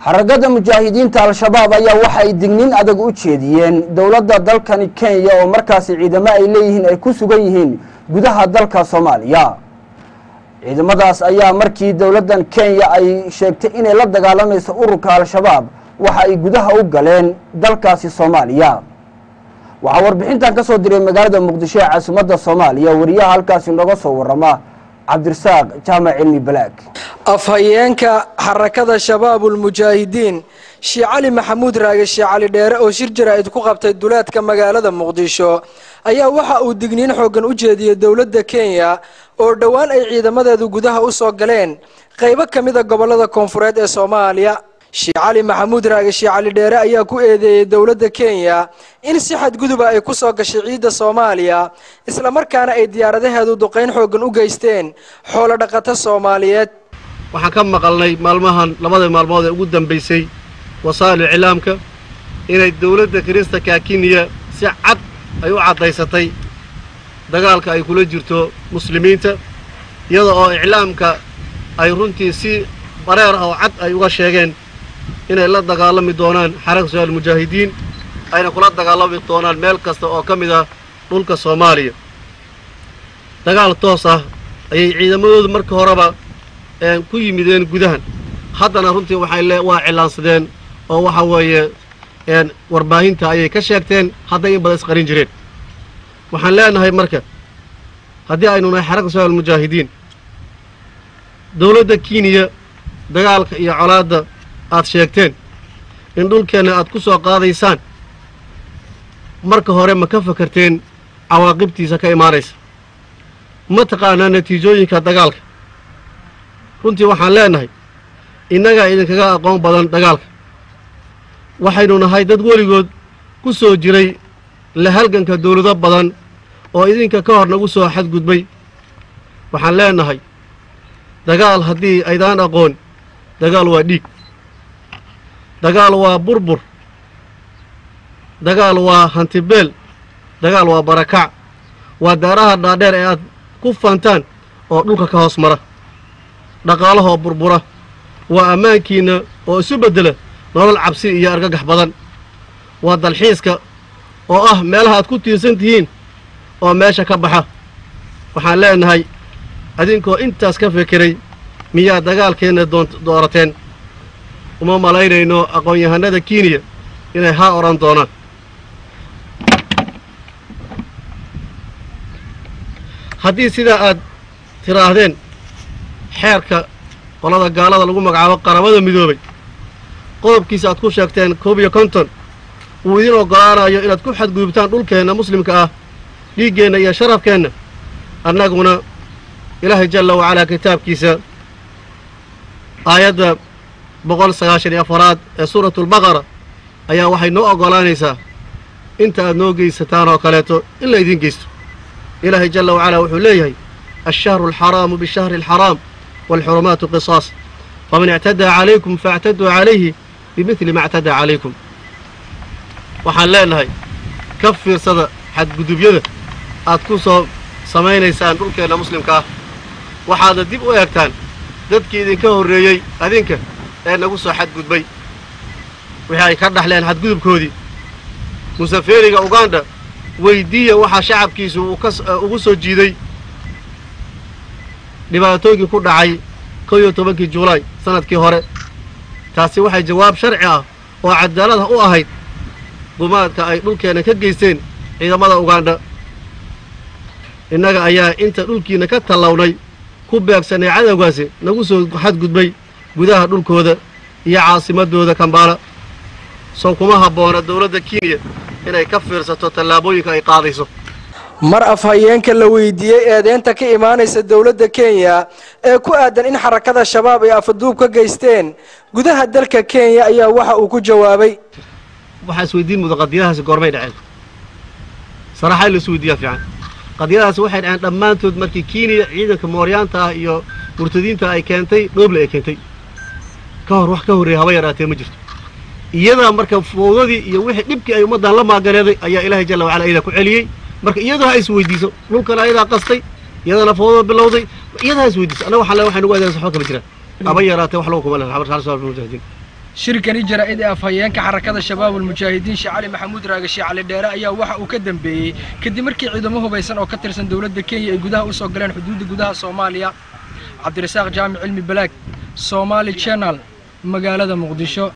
Xaragada Mujaahidiinta Al-Shabaab ayaa waxay digniin adag u jeediyeen dowladda dalkani Kenya oo markaasi ciidamo ay leeyihiin ay ku sugan yihiin gudaha dalka Soomaaliya. Ciidamadaas ayaa markii dowladdan Kenya ay sheegtay inay la dagaalamayso ururka Al-Shabaab waxa ay gudaha u galeen dalkaasi Soomaaliya. Waxaa warbixintan ka soo diray magaalada Muqdisho ee caasimadda Soomaaliya wariyaha halkaasi nooga soo warrama Cabdirasaaq Jaamac Cilmi Balaag. Afhayeenka Xarakada Shabaabulmujaahidiin Shii Cali Maxamuud Raage Shii Cali Dheere oo shir jaraa'id ku qabtay duleedka magaalada Muqdisho ayaa waxa uu digniin xooggan u jeediyey dowladda Kenya oo dhowaan ay ciidamadeedu gudaha u soo galeen qaybo ka mida gobollada koonfureed ee Soomaaliya. Shii Cali Maxamuud Raage Shii Cali Dheere ayaa ku eedeeyey dowladda Kenya in si xadguduba ay ku soo gashay ciidda Soomaaliya, islamarkaana ay diyaaradaheedu duqayn xooggan u geysteen xoolo dhaqato Soomaaliyeed. Waxaan ka maqalnay maalmahan, labada maalmood ee ugu dambaysay, wasaa'il iclaamka inay dawladda Kirista Kenya si cad ay u caddaysatay dagaalka ay kula jirto muslimiinta, iyada oo iclaamka ay runtii si bareer ah oo cad ay uga sheegeen inay la dagaalami doonaan Xaraka Shabaab Mujaahidiin, ayna kula dagaalami doonaan meel kasta oo ka mid ah dhulka Soomaaliya. Dagaal toos ah ayay ciidamadoodu marka horeba ku yimideen gudahan, haddana runtii waxay le waa cilaansadeen oo waxa weeye warbaahinta ayay ka sheegteen hadday in badan isqarin jireen. Waxaan leenahay marka, haddii aynu nahay Xaraka Shabaab Almujaahidiin, dowladda Kenya dagaalka iyo colaadda aad sheegteen in dhulkeenna aad ku soo qaadaysaan, marka hore ma ka fakarteen cawaaqibtiisa ka imaanaysa? Ma taqaanaa natiijooyinka dagaalka? Runtii waxaan leenahay innagaa idinkaga aqoon badan dagaalka. Waxaynu nahay dad weligood ku soo jiray la halganka dawlado badan oo idinka ka hor nagu soo xadgudbay. Waxaan leenahay, dagaal haddii aydaan aqoon, dagaal waa dhiig, dagaal waa burbur, dagaal waa hantibeel, dagaal waa barakac, waa daaraha dhaadheer ee aad ku fantaan oo dhulka ka hoos mara, dhaqaalahoo burbura, waa ammaankiinna oo isu beddela nolol cabsi iyo argagax badan, waa dalxiiska oo ah meelaha aad ku tiirsan tihiin oo meesha ka baxa. Waxaan leenahay, adinkoo intaas ka fekeray miyaa dagaalkeenna doorateen? Uma malaynayno aqoon-yahanada Kenya inay haa odhan doonaan. Haddii sidaa aad tidhaahdeen, xeerka qolada gaalada lagu magacaabo Qaramada Midoobay qodobkiisa aad ku sheegteen 51 uu idin oggolaanayo inaad ku xadgudubtaan dhulkeenna muslimka ah, dhiiggeenna iyo sharafkeenna, annaguna Ilaahay jalla wacalaa kitaabkiisa aayadda 194aad ee Suuratulbaqara ayaa waxay noo oggolaanaysaa inta aad noo geysataan oo kaleeto in la idiin geysto. Ilaahay jalla wacalaa wuxuu leeyahay: alshahru alxaraamu bishahri alxaraam waalxurumaatu qisaas, faman ictadaa calaykum faاctaduu calayhi bimidli ma ictadaa calaykum. Waxaan leenahay, ka fiirsada xadgudubyada aad ku soo samaynaysaan dhulkeenna muslimka ah, waxaadna dib u eegtaan dadkii idinka horreeyey adinka ee nagu soo xadgudbay wixii ay ka dhaxleen xadgudubkoodii. Musafeeriga Uganda weydiiya waxaa shacabkiisu uu ka ugu soo jiiday dhibaatooyinkii ku dhacay 11-kii Juulaay sannadkii hore. Taasi waxay jawaab sharci ah oo cadaalad ah u ahayd gumaadka ay dhulkeenna ka geysteen ciidamada Uganda. Innaga ayaa inta dhulkiina ka tallawnay ku beegsanay cadowgaasi nagu soo xadgudbay gudaha dhulkooda iyo caasimadooda Kambaala. Sow kuma habboona dowladda Kenya inay ka fiirsato tallaabooyinka ay qaadayso? Mar afhayeenka la weydiiyey eedeynta ka imaanaysa dowladda Kenya ee ku aadan in Xarakada Shabaab ay afaduub ka geysteen gudaha dalka Kenya ayaa waxa uu ku jawaabay: Waxaa isweydiin muda, qadiyadahaasi goormay dhaceen? Saraaxa in la isweydiiyaa fiican. Qadiyadahaasi waxay dhaceen dhammaantood markii Kenya ciidanka mooryaanta ah iyo murtadiinta ay keentay Dhooble ay keentay. Ka hor wax ka horreeya haba yaraatee ma jirto. Iyadaa marka fowdadii iyo wixii dhibkii ay ummaddan la maaganeeday ayaa Ilaahay jalla wacala iyada ku celiyey. Marka iyadoo ha isweydiiso, dhulkana ayadaa qastay, iyadana fowdada bilowday, iyada ha isweydiiso. Annaga waxaan le waxay nagu adeegsan waxba kama jiraan, haba yaraatee wax lagu kuma leh mujaahidiin. Shirkani jaraa'id ee afhayeenka xarakada Shabaabul Mujaahidiin Sheekh Cali Maxamuud Raage Sheekh Cali Dheere ayaa waxa uu ka dambeeyey kadib markii ciidamo hubaysan oo ka tirsan dowladda Kenya ay gudaha u soo galeen xuduudda gudaha Soomaaliya. Cabdirasaaq Jaamic Cilmi Balaag, Somali Channel, magaalada Muqdisho.